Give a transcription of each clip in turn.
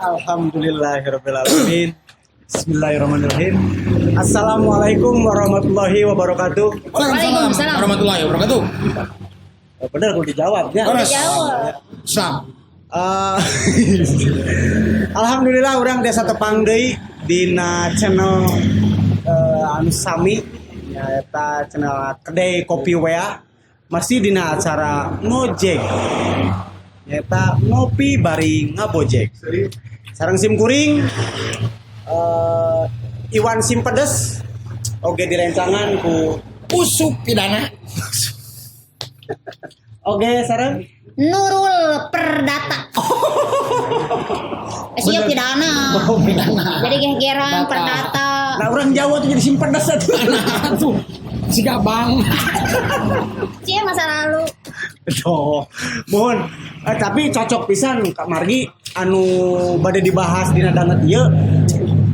Alhamdulillahirabbil alamin. Bismillahirrahmanirrahim. Assalamualaikum warahmatullahi wabarakatuh. Waalaikumsalam warahmatullahi wabarakatuh. Oh, bener kalau dijawab ya. Beres. Jawab. Islam. Alhamdulillah urang tiasa tepang deui dina channel anu sami, nyaeta channel Kedai Kopi WA, masih dina acara ngojek, nyaeta ngopi bari ngabojek sareng sim kuring Iwan Sim Pedes, oge direncangan ku Usuk pidana. Oge sareng Nurul Perdata. Siap pidana. Oh, pidana. Jadi gegeran Data. perdata. Nah, orang Jawa tuh jadi sim pedes atuh. Nah, tuh si Gabang. Cie masa lalu. Tuh, mohon. Tapi cocok pisan Kak Margi anu bade dibahas dina danget ieu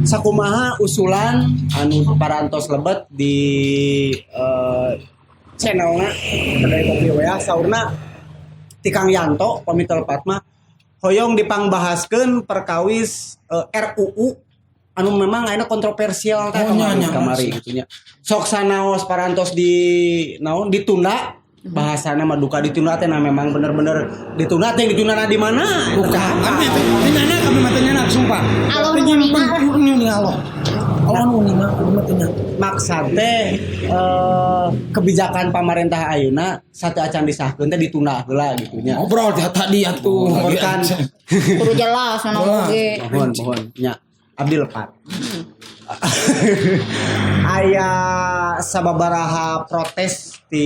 sakumaha usulan anu parantos lebet di channelna Kedai Kopi WA, saurna ti Kang Yanto pami teu lepat mah hoyong dipangbahaskeun perkawis RUU anu memang ayeuna kontroversial teh Oh, nya, kamari, nya, kamari gitu nya. Sok sanaos parantos di naon ditunda bahasana mah, duka ditunda teh, nah memang bener-bener ditunda teh, ditunda di mana? Bukan. Kami teh nyana, kami mah teh nyana, sumpah. Allah Teh nu nyimpen, ningal. nu ningal Allah. Allah nu ningal, kami mah teh nyana. Maksad teh kebijakan pamarentah ayeuna sateuacan disahkeun teh ditunda heula gitu nya. Ngobrol teh tadi atuh. Lagi kan Kudu jelas mana Jelas. oge. Mohon, mohon nya, abdi lepat. Aya sababaraha protes ti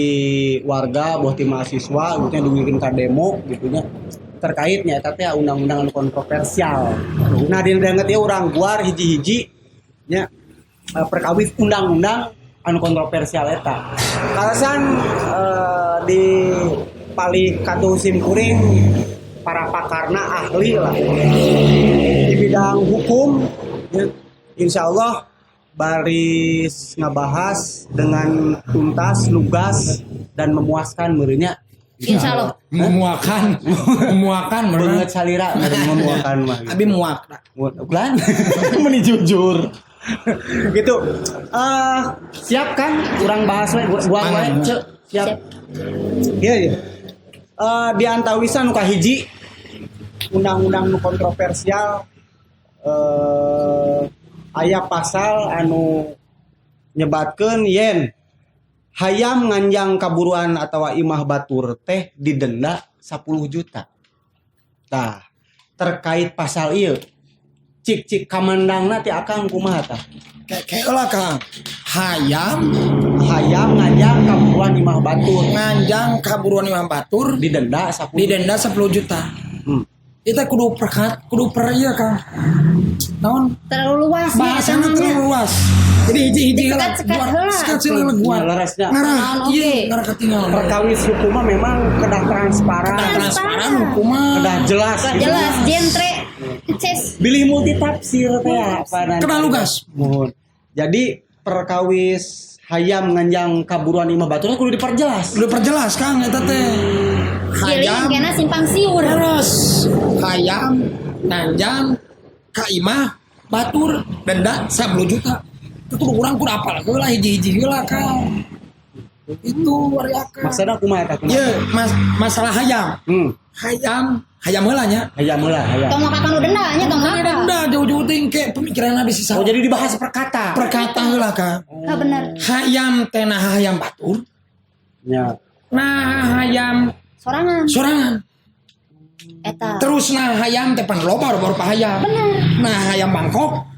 warga boh ti mahasiswa gitu nya, dugikeun ka demo gitu nya, terkait nya eta teh undang-undang anu kontroversial. Nah, di danget ieu urang guar hiji-hiji nya perkawis undang-undang anu kontroversial eta. Kalasan di palih katuh sim kuring para pakarna, ahli lah di bidang hukum ya. Insya Allah baris ngabahas dengan tuntas, lugas, dan memuaskan meureun nya. Insya Allah. Memuakan, memuakan bener. Banget salira meureun memuakan mah. Abi muak. Ulan, meni jujur. Gitu. Siap kan? Urang bahas we, gua wae, Cek. Siap. Siap. Iya. Di antawisan nu kahiji undang-undang nu kontroversial aya pasal anu nyebatkeun yen hayam nganjang kaburuan atau imah batur teh didenda 10 juta. Tah, terkait pasal ieu cik cik kamandangna ti Akang kumaha tah? Kayak kayak lah Kang. Hayam Hayam nganjang kaburuan imah batur nganjang kaburuan imah batur didenda 10 didenda 10 juta. Kita kudu perkat, kudu per ieu Kang. Naon? Terlalu luas ya, Bahasanya namanya. terlalu luas. Jadi hiji-hiji heula. Disekat-sekat heula. Sekat heula gua. Ya, leresnya. Ngarah, Naon, iya, oke. ngarah ketinggalan. Perkawis hukum mah memang kedah transparan, Kedah transparan hukum mah. Kedah jelas Gak gitu. jelas genre ces. Bilih multitafsir teh apa nanti. Kedah lugas. Mohon. Jadi perkawis hayam nganjang kaburuan imah batur kudu diperjelas. Udah perjelas Kang eta teh. Giling Hayam kena simpang siur. terus hayam nganjang ka imah batur denda 10 juta. Itu kudu urang kudu apal heula hiji-hiji heula Kang. Itu ari Akang. Maksudna kumaha eta, kumaha? Ye, masalah hayam. Hayam, hayam heula nya. Hayam heula, hayam. Tong maka kanu denda nya, tong maka. Denda jauh-jauh teh ke pemikiran habis sisa. Oh, jadi dibahas per kata. Perkata heula Kang. Ah, bener. Hayam teh nah hayam batur. Ya. Nah hayam Sorangan. sorangan. Eta. Terus nah hayam teh pan loba rupa hayam. Nah hayam Bangkok.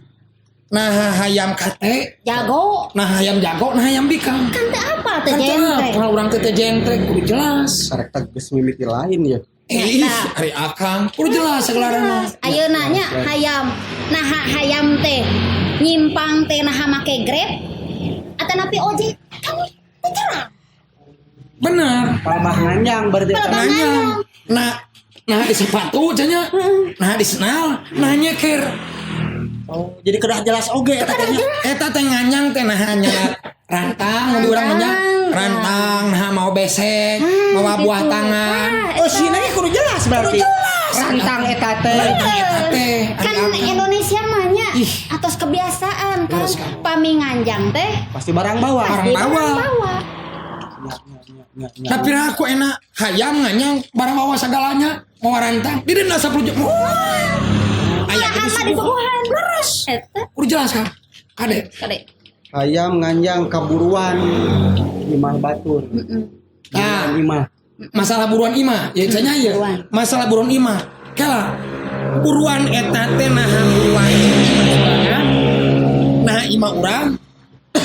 Nah hayam kate, Jago. nah hayam jago, nah hayam bikang. Kan teh apa teh Kan teu genre? apa urang teh teh genre kudu jelas. Karek tegas mimiti lain ya. Eh, ih, ari Akang kudu jelas segala. Ayeuna nya hayam. Nah hayam teh nyimpang teh nah make Grab atau napi ojek kan teu terang. Bener. Palebah nganjang berarti. Palebah. Nanya. Nah, nah di sepatu cenah. Nah di senal, nah nyeker. Oh, jadi kedah jelas oge eta teh nya. Eta teh nganyang teh nah hanya rantang di urang mah nya. Rantang nah mau besek, mawa buah gitu. tangan. Ah, Oh, sina ge kudu jelas berarti. Kudu jelas. Rantang eta teh. Eta teh Kan ari akang. Indonesia mah nya Ih. atos kebiasaan kan Leres, Kang. pami nganjang teh Pasti barang bawa. Barang pasti bawa. barang bawa. Ya, ya, ya, ya, ya. Tapi aku enak hayam nganyang barang bawa segalanya mau rantang didenda 10 juta. Wah. Aya Malahan mah disuguhan. Leres. Eta Udah jelas kan? Kade. kade. Hayam nganjang kaburuan imah batur. Heeh. Nah, Buruan imah. Masalah buruan imah, ya cenah ya. Buruan. Masalah buruan imah. Kela buruan eta teh naha buruan imah sorangan, naha imah urang,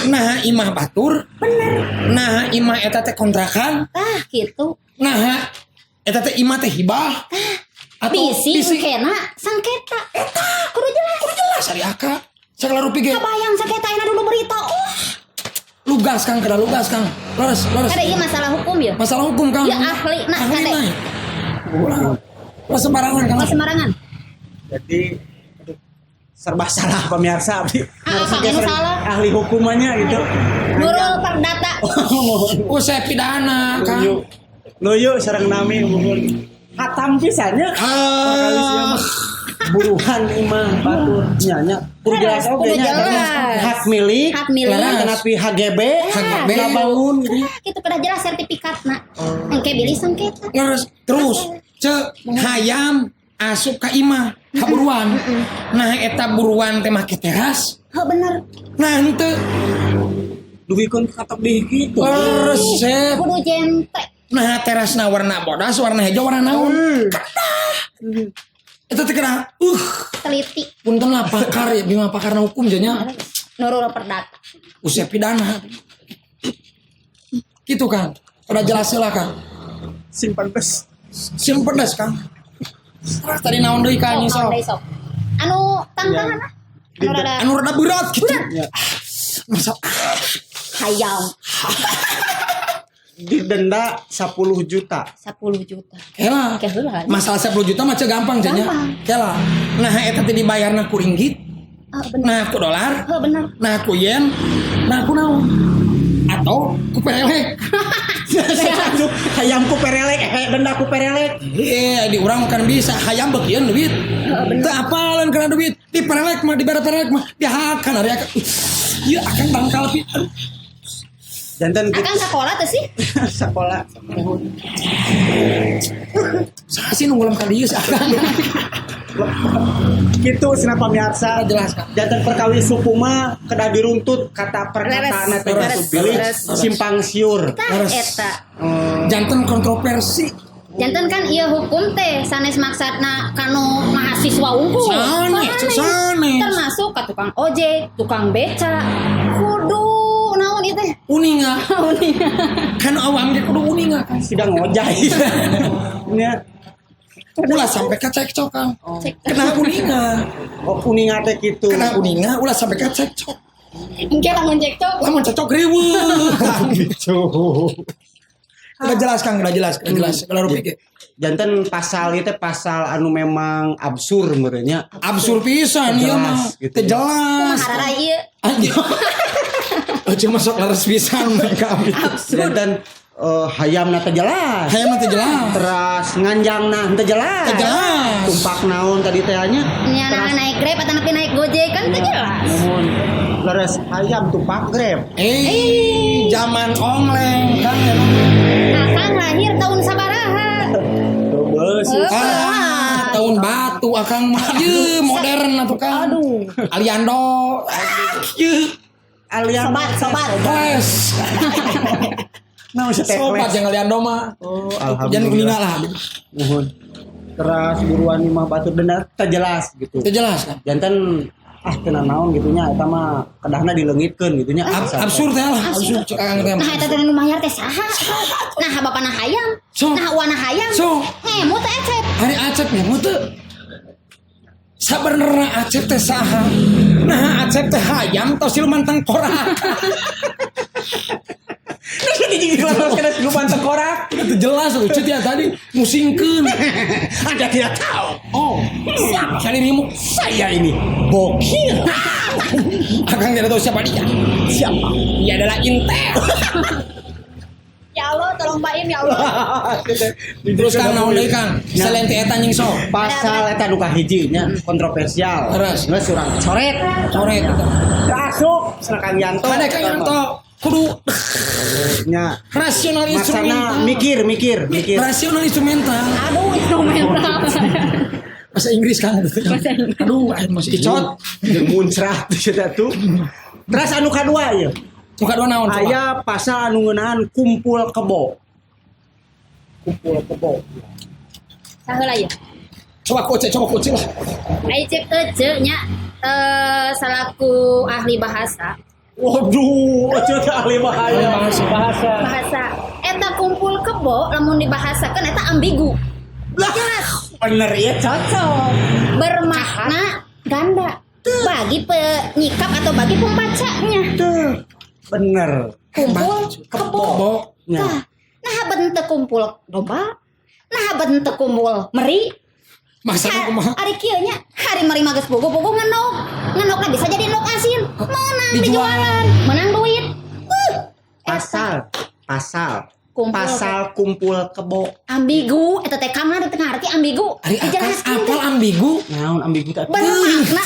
naha imah batur, Bener. naha imah eta teh kontrakan, Tah gitu. naha eta teh imah teh hibah. Atau Bisi engkena sangketa. Eta kudu jelas. Kudu jelas ari aka. Sagala rupi ge Kebayang sangketa ayeuna dulu berita. Oh, lugas Kang, kada lugas Kang. Leres, leres. kada ieu masalah hukum ya. Masalah hukum Kang. Ya ahli nah Ahli kade. nah. Ulah. Ulah sembarangan Kang. Oh, sembarangan. Jadi aduh, serba salah pemirsa abdi. Ah, Harusnya Kang, ini sering salah. Ahli hukumannya gitu. Nurul Perdata. Oh, saya pidana Kang. Luyu. Luyu sareng nami muhun. Hatam pisannya. Ah, Buruhan imah batur nya nya. Kudu jelas oge Kudu nya. jelas. Hak milik. Hak milik. Tapi HGB, HGB. bangun gitu. Tah gitu kedah jelas sertifikatna. Engke bilih sangketa. Leres. Terus ce hayam asup ka imah ka buruan. Nah eta buruan teh make teras. Heuh bener. Nah henteu Dugikeun ka tebih kitu. leres sep. Kudu jentre. Nah terasna warna bodas, warna hijau, warna naon. Kedah. Eta teh kena Teliti. Punten lah pakar ya, bima pakarna hukum jadinya Nurul Perdata. usia pidana. Gitu Kang. Udah jelas lah Kang. Simpan bes. Sim pedas Kang. Terus tadi naon deui Kang Oh, sok. naon deui sok. Anu tangtangan ah. Anu rada Anu rada berat gitu. Ya. Masa hayam Didenda 10 juta. 10 juta. Kela. Ke heula. Masalah 10 juta mah ceu gampang cenah. Gampang. Kela. Nah eta teh dibayarna ku ringgit, Oh, bener. nah ku dolar, Heuh bener. nah ku yen, nah ku naon. Atau ku perelek. Hayam ku perelek, denda ku perelek. Iya, di urang kan bisa hayam beukieun duit. Teu apalan kana duit. Di perelek mah dibere perelek mah dihakan ari akang. Ieu akang dangkal pi. Aduh. Janten Akang sekolah teh sih? sekolah. Saha sih nu ngulam ka dieu si akang. Gitu cenah pamirsa. Jelas Kang. Janten perkawis suku mah kedah diruntut kata perkataan Leres, teh leres, bilih leres. simpang siur. Tah Leres. eta. Janten kontroversi. Janten kan ieu hukum teh sanes maksudna kanu mahasiswa unggul. Sanes, sanes. Termasuk ka tukang ojek, tukang beca. Kudu naon ieu teh? Uninga. Uninga. Kan awam ge kudu uninga Kang. Sidang ngojai. Nya. Ulah sampai ka cekcok Kang. Cek. Kena uninga. Oh uninga teh kitu. Kena uninga ulah sampai ka cekcok. Engke lamun cekcok. Lamun cekcok riweuh. Gitu. Udah jelas Kang, udah jelas, udah jelas. Kalau rupi ge. Janten pasal itu pasal anu memang absurd meureunnya. Absurd pisan ieu mah. Jelas, gitu. Teu jelas. Kumaha rara ieu? Anjir. Aja masuk leres pisan mereka. Janten hayamna teh jelas. Hayam teu jelas. Teras nganjangna teu jelas. Teu jelas. Tumpak naon tadi teh nya. Nya nah naik Grab atau nepi naik Gojek kan teu jelas. Nuhun. Leres hayam tumpak Grab. Zaman ongleng Kang ya. Akang lahir tahun sabaraha? Coba sih. Ah, tahun batu akang mah. Ye, modern atuh Kang. Aduh. Aliando. Ah, ye. Alian Sobat, sobat. Kles. Nah, Sobat yang Aliando mah. Oh, Jangan alhamdulillah. uninga lah. Nuhun. Teras buruan imah batur denda teu jelas gitu. Teu jelas kan. Janten ah kena naon gitu nya eta mah kedahna dileungitkeun gitu nya. Absurd teh lah, absurd cek akang teh. Nah eta teh nu mayar teh saha? Nah bapana hayam. So. Nah uana hayam. So. Ngemut teh Acep. Hari Acep nya teu. Sabenerna Acep teh saha? Nah Acep teh hayam atau siluman tengkorak? Kena siluman tengkorak. Itu jelas tuh cut ya tadi musingkeun. Anda tidak tahu. Oh, siapa dirimu? Saya ini bokir. Akang tidak tahu siapa dia. Siapa? Dia adalah Intel. Ya Allah, tolong Baim ya Allah. Terus Kang naon deui Kang? Selain ti eta nying sok. Pasal eta nu kahiji nya kontroversial. Terus. Geus urang coret. Coret eta. Asup cenah Kang Yanto. Kade Kang Yanto kudu Nya. rasional Maksana instrumental. mikir mikir mikir. Rasional instrumental. Aduh, instrumental. Bahasa Inggris Kang. Aduh, aing masih icot. Jeung muncrat eta tuh. Terus anu kadua ieu. Nu kadua naon coba? Aya pasal anu ngeunaan kumpul kebo. Kumpul kebo. Saheula ya. Coba koce lah. Ai cek ece nya salaku ahli bahasa. Waduh, ece teh ahli bahaya. Bahasa. Bahasa. Bahasa eta kumpul kebo lamun dibahasakeun eta ambigu. Lah, bener ya cocok. Bermakna ganda bagi penyikap atau bagi pembacanya. Tuh, bener. Kumpul kebo. Kebo. Nya. Tah, nah bentuk kumpul domba. Nah bentuk kumpul meri. Maksudna kumaha? Ari kieu nya, hari meri mah geus bogo-bogo ngenok. Ngenokna bisa jadi endog asin. Menang Dijual. dijualan, menang duit. Pasal, pasal. Kumpul. Pasal kumpul kebo. Ambigu eta teh kamar teu ngarti ambigu. Ari akal Dijelaskeun apal teh. ambigu. Naon ambigu teh? Bermakna.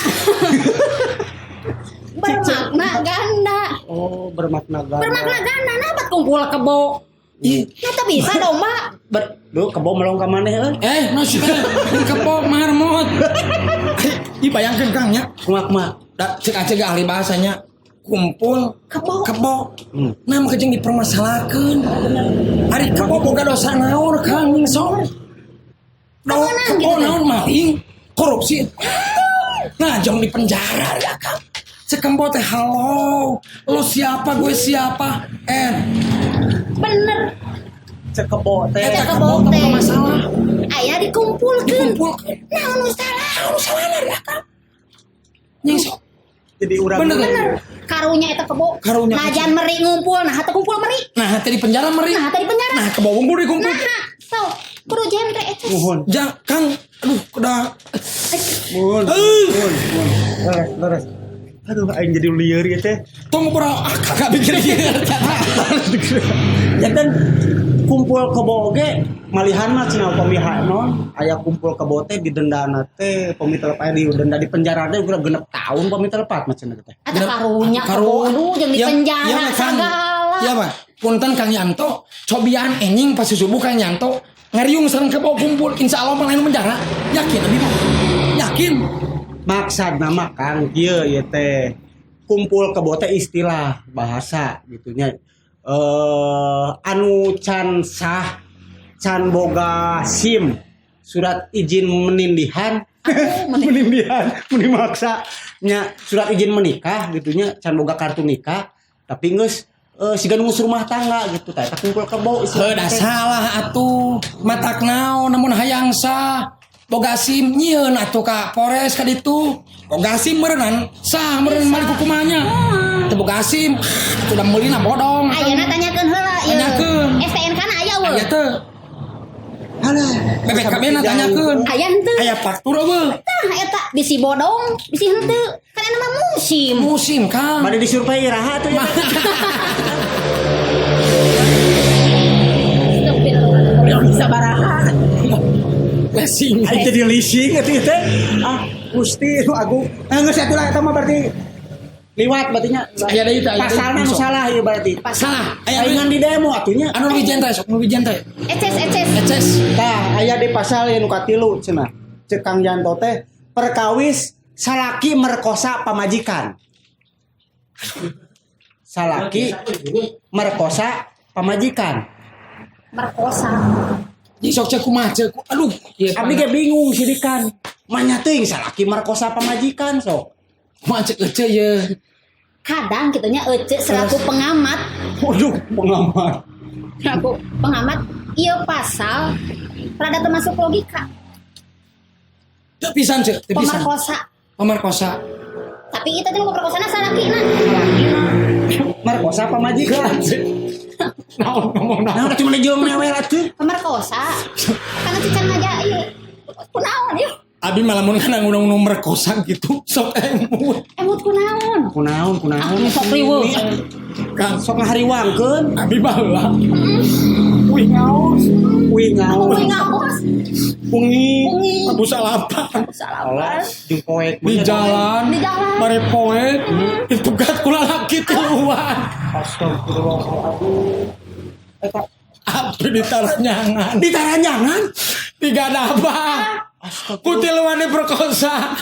Bermakna ganda. Oh, bermakna ganda. Bermakna ganda nah bat kumpul kebo. Ih, Nah teu bisa domba. Ber, duh, kebo melong ka maneh euy. Maksudnya kebo marmot. Ih, bayangkeun Kang nya. Kumaha kumaha? Da cek aceh ge ahli bahasanya kumpul Kebo. kebo. Hmm. Nah, mah jeung dipermasalahkeun. Ari kebo boga dosa naon Kang sok. Do, Kemenang kebo gitu teh. naon maling, korupsi. Nah, jong di penjara ya Kang. Cek kebo teh halo, lo siapa gue siapa? Bener. Cek kebo teh. Eta Cek kebo kebo teh. teh masalah. Aya dikumpulkeun. Dikumpulkeun. Naon nu salah? Naon salahna ya Kang? Nying sok. Jadi urang Bener. Bener. Karunya eta kebo. Karunya. Najan meri ngumpul, nah teu kumpul meri. Nah, tadi penjara meri. Nah tadi penjara. Nah, kebo wungkul dikumpul. Nah, so kudu genre eta. Nuhun. Ja, Kang, aduh, udah. Nuhun. Eh. Nuhun. Nuhun. Leres, leres. Aduh, aing jadi lieur ieu teh. Tong ngobrol, ah kagak pikir ieu. Janten kumpul kebo oge malihan mah cenah upami non aya kumpul kebo teh didendana teh pami teu aya didenda di penjara teh udah 6 tahun pami teu lepat mah cenah teh. Eta karunya kebo aduh jeung di penjara Iya, Kang. sagala. Iya, Pak. Punten Kang Yanto, cobian enjing pas subuh Kang Yanto ngariung sareng kebo kumpul, insya Allah mah lain penjara. Yakin abi mah. Yakin. Maksudna mah Kang kieu ieu teh kumpul kebo teh istilah bahasa gitu nya. Anu can sah can boga SIM surat izin menindihan menindihan meni maksa nya surat izin menikah gitunya can boga kartu nikah tapi geus siga nu ngurus rumah tangga gitu tah eta kumpul kebo istilah Heuh, da teh. salah atuh. Matak naon namun hayang sah. Boga SIM nyieun atuh ka Polres ka ditu. Boga SIM meureunnan sah meureun mali kukumanya. Teu boga SIM, sudah meulina bodong. Ayeuna tanyakeun heula ieu. Tanyakeun. STNK na aya eueuh. Aya teu. Alah, BPKB na tanyakeun. Aya henteu. Aya faktur eueuh. Tah eta bisi bodong, bisi henteu. Kan eta mah musim. Musim Kang. Bade disurvei iraha tuh ya. Sabaraha. Leasing. Aing jadi leasing atuh ieu teh. Ah, Gusti nu agung. Nah, geus atuh lah eta mah berarti liwat berarti nya. Aya deui teh, aya deui. Pasalna nu salah ieu berarti. Salah. Aya Aing ngan di demo atunya. anu lebih jentai sok, lebih jentai. Eces eces. Eces. Tah, aya di pasal nu katilu cenah. Cek Kang Yanto teh perkawis salaki merkosa pamajikan. Salaki merkosa pamajikan. Merkosa. Jadi sok cek kumaha cek. Aduh, ieu Abdi ge bingung sirikan. Manya teuing salaki merkosa pamajikan sok. kumaha cek ece ye. Kadang gitu nya ece selaku pengamat, Waduh, pengamat. selaku pengamat ieu pasal rada termasuk logika. Teu pisan cek, teu pisan. Pemerkosa. Pemerkosa. Tapi itu teh nu pemerkosana salakina. Merkosa pamajikan. Naon ngomong naon. Nah, cuma jeung mewel atuh. Pemerkosa. Karena cican aja ieu. Kunaon ieu? Abi malah mun kana undang-undang merkosa gitu sok emut. Emut kunaon? Kunaon kunaon. Ah, sok riweuh. Kang Sok ngahariwangkeun. abi baheula. Wih ngaos. Wih ngaon. Wih ngaos. Wengi. Wengi. Abu salapan. Salapan. Jeung poek Di jalan. Di jalan. Mare poek. Ditugat ku lalaki tiluan. Astagfirullahaladzim. Eta Abdi ditaranyangan. ditaranjangan. Tiga daba. Ku tiluan diperkosa.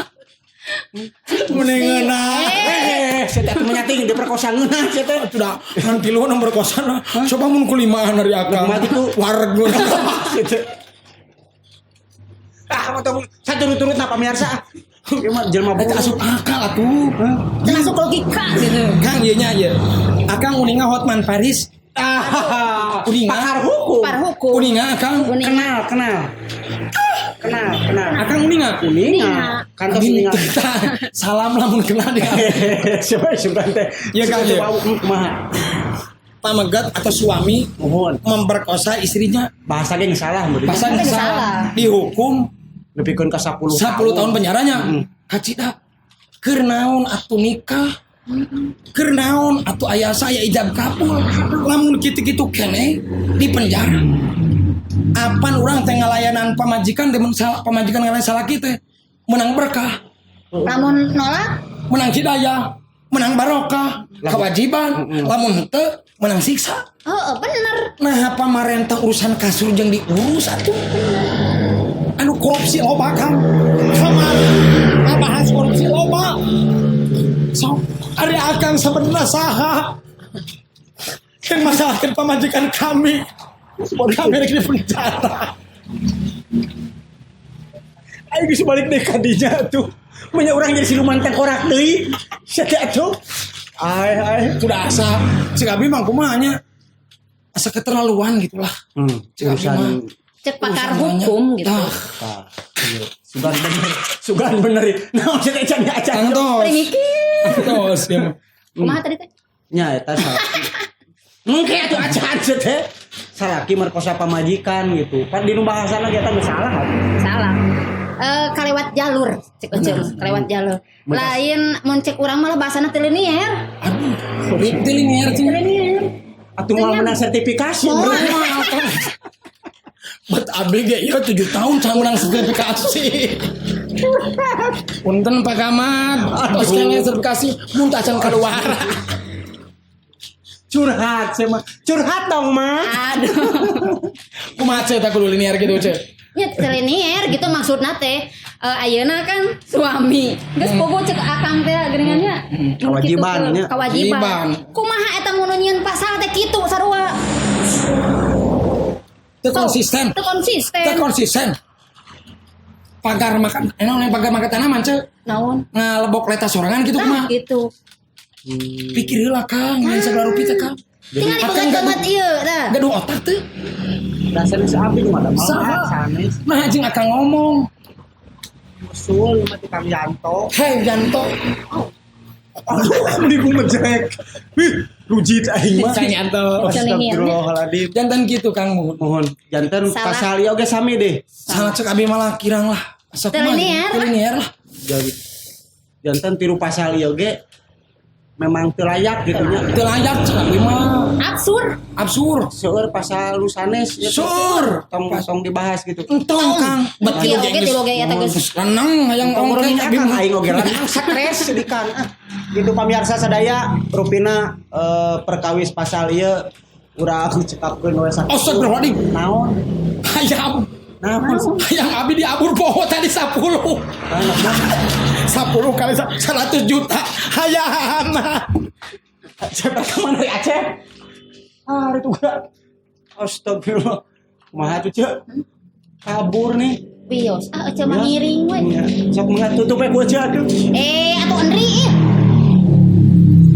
Mending ngeunah. Eh, saya teh menyating diperkosa ngeunah sia teh. Sudah ngan tiluan memperkosa nah. Coba mun ku limaan dari akang. Kumaha kitu? Warga. Sia teh. Ah, mah saturut-turut na pamirsa. Ieu mah jelema Eta asup akal atuh. Termasuk logika gitu. Kang ieu nya ieu. Akang uninga Hotman Paris. Ah, Uninga. pakar hukum. Pakar hukum. Uninga akang. Uninga. Kenal, kenal. Kenal, kenal. Akang uninga. Uninga. Kantos uninga. Salam lamun kenal dia. Siapa sugan teh? Iya, Kang, iya. Kumaha? Pamegat atau suami Mohon. memperkosa istrinya. Bahasa ge salah meureun. Bahasa Bahasa salah. salah. Dihukum Nepikeun ka 10 10 tahun penjaranya. Kacida. Keur naon atuh nikah? Keur naon atuh aya saya ijab kabul? Lamun kitu-kitu keneh di penjara. Apan urang teh ngalayanan pamajikan demun salah pamajikan ngalayan salaki teh menang berkah, Lamun nolak menang hidayah, menang barokah, kewajiban, lamun henteu menang siksa. Oh, bener. Nah, pamarentah urusan kasur jeung diurus atuh. Anu korupsi loba Kang. Kamari ngabahas korupsi loba. Sok ari akang sebenarnya saha? Yang masalahkan pamajikan kami. Kami rek di penjara. Ayo geus balik deui ka dinya tuh. Menya urang jadi siluman tengkorak deui. Sia teh atuh. Ai ai. Sudah asa cek abi mah kumaha nya? Asa keterlaluan gitulah. Cek abi mah. Urusan Cek pakar Urusan hukum banyak. gitu. Tah, tah. Iya. Sugan bener. Sugan bener. Naon sia teh can acan. Antos. Mikir. Antos ya mah. Kumaha tadi teh? Nya eta salaki. Mungkin atuh acan sia teh. Salaki merkosa pamajikan gitu. Kan di nu bahasana ge eta geus salah. Salah. Kalewat jalur, cek ece, kalewat jalur. Lain mun cek urang malah bahasana teu linier. Aduh, teu linear Teu cing. linier. Atuh moal menang sertifikasi. Bet abg ieu 7 tahun can menang sertifikasi. Punten Pak Camat, tos kenging sertifikasi mun teu acan keluar. Curhat saya mah. Curhat dong, mah. Aduh. Kumaha ceu teh kudu linear gitu ceu. Nya teu linier gitu maksudna teh. Ayeuna kan suami. Geus pogo cek akang teh geuningannya. Kewajiban, nya. Kewajiban. Kewajiban. Kumaha eta mun nyieun pasal teh kitu sarua. Teu konsisten. Teu konsisten. Teu konsisten. Pagar makan, naon yang pagar makan tanaman ceu. Naon? Ngalebok leta sorangan gitu Nah, kumaha. gitu. Pikir heula Kang, lain sagala rupi teh Kang. Tinggal Akang dibeungeut-beungeut ieu tah. Gaduh otak teu. Dasarnya si abdi mah da Saha? sanes. Nah jeung akang ngomong. Usul mah ti Kang Yanto. Hei Yanto. Aduh, meni gumejek. Wih, rujit aing mah. Kang Yanto. Astagfirullahaladzim. Jantan gitu Kang Muhun. Mohon janten Salah. pasal ieu oge sami deh. Salah cek abi malah kirang lah. Asa Teu kumaha? linear. Teu linear lah. Janten tiru pasal ieu oge memang teu layak gitu nya. Teu layak cek abi mah. Absurd. Absurd. Seueur pasal lu sanes ya, Seueur. Tong tong dibahas gitu. Entong Kang. Bet Iya oge tilu oge eta geus. Geus renang hayang Tong ongkeng ngorongin abi akang mah. aing oge renang stres di Kang. Ah, gitu pamirsa sadaya rupina perkawis pasal ieu urang cekapkeun we sakitu. Astagfirullahaladzim. Naon? Hayam. Naon? Hayam abi diabur poho tadi 10. 10 kali 100 juta. Hayam. Siapa kemana dari Aceh? Ah, itu gak. Astagfirullah. Kumaha tuh, Cek? Kabur nih. Bios. Ah, ece mah ngiring we. Iya. Sok mangga tutup we ku Cek aduh. Atuh Andri ih.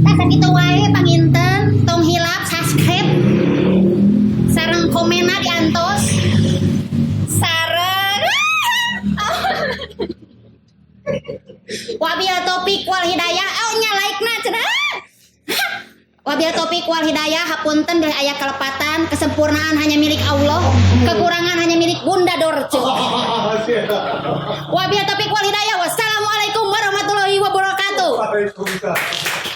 Tah sakitu wae panginten, tong hilap subscribe. Sareng komena diantos. Sareng Wabil topik wal hidayah. Oh nya like na cenah. Wabil Wabillahi taufik wal hidayah, hapunten bilih aya kelepatan, kesempurnaan hanya milik Allah, kekurangan hanya milik Bunda Dorce. Wabillahi taufik wal hidayah. Wassalamualaikum warahmatullahi wabarakatuh. Waalaikumsalam.